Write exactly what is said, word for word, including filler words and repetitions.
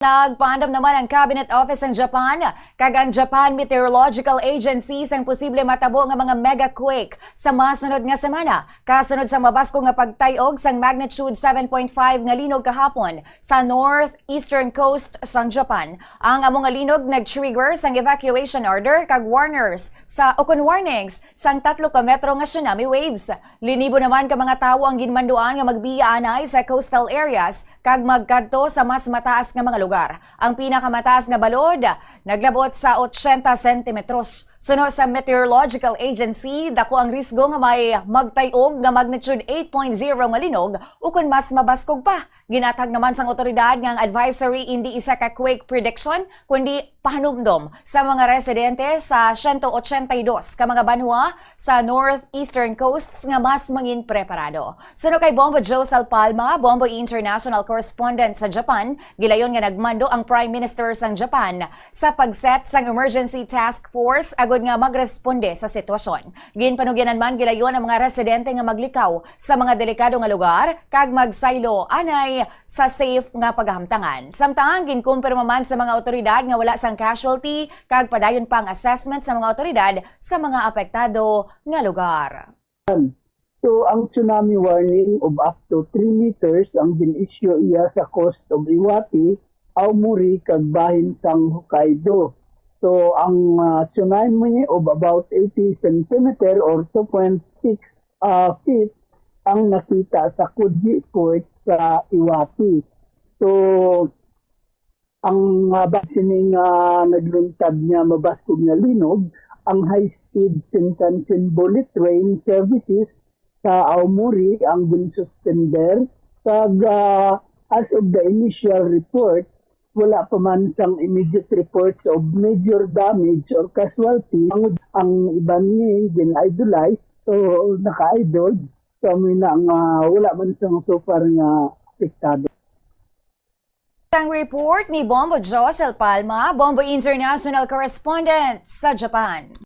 Nagpaandam naman ang Cabinet Office sang Japan kag ang Japan Meteorological Agency sang posible matabo nga mga megaquake sa masunod nga semana, kasunod sa mabaskog nga pagtay-og sang magnitude seven point five nga linog kahapon sa northeastern coast sang Japan. Ang amo nga linog nag-trigger sang evacuation order kag warners sa, ukon warnings, sang tatlo ka metro nga tsunami waves. Linibo naman ka mga tawo ang ginmanduan nga magbiya anay sa coastal areas kag magkadto sa mas mataas nga mga lugar. Ang pinakamataas nga balod naglabot sa ochenta sentimetros. Suno sa Meteorological Agency, dako ang risgo nga may magtay-og nga magnitude eight point zero nga linog ukon mas mabaskog pa. Ginatag naman sang awtoridad nga ang advisory indi isa ka quake prediction, kundi pahanumdom sa mga residente sa siyento ochenta y dos ka mga banwa sa northeastern coasts nga mas mangin preparado. Suno kay Bombo Joe Salpalma, Bombo International Correspondent sa Japan, gilayon nga nagmando ang Prime Minister sang Japan sa pag-set sang emergency task force agud nga magresponde sa sitwasyon. Ginpanugyanan man gilayon ang mga residente nga maglikaw sa mga delikado nga lugar kag magsaylo anay sa safe nga paghamtangan. Samtang ginkumpirma man sa mga awtoridad nga wala sang casualty kag padayon pa ang assessment sa mga awtoridad sa mga apektado nga lugar. So, ang tsunami warning of up to three meters ang gin-issue iya sa coast of Iwate, Aomori, kag bahin sang Hokkaido. So, ang, ah, tsunami of about eighty centimeter or two point six, ah, feet ang nakita sa Koji Port sa Iwate. So, ang, ah, ba-, sining, ah, nagluntad nga mabaskog nga linog, ang high-speed Shinkansen bullet train services sa Aomori ang ginsuspender, kag, ah, as of the initial report, wala pa man sang immediate reports of major damage or casualty. Ang, ang iban ni gin-idolize, so naka-idol. So, amo na nga, wala man sang so far nga apektado. Ang report ni Bombo Josel Palma, Bombo International Correspondent sa Japan.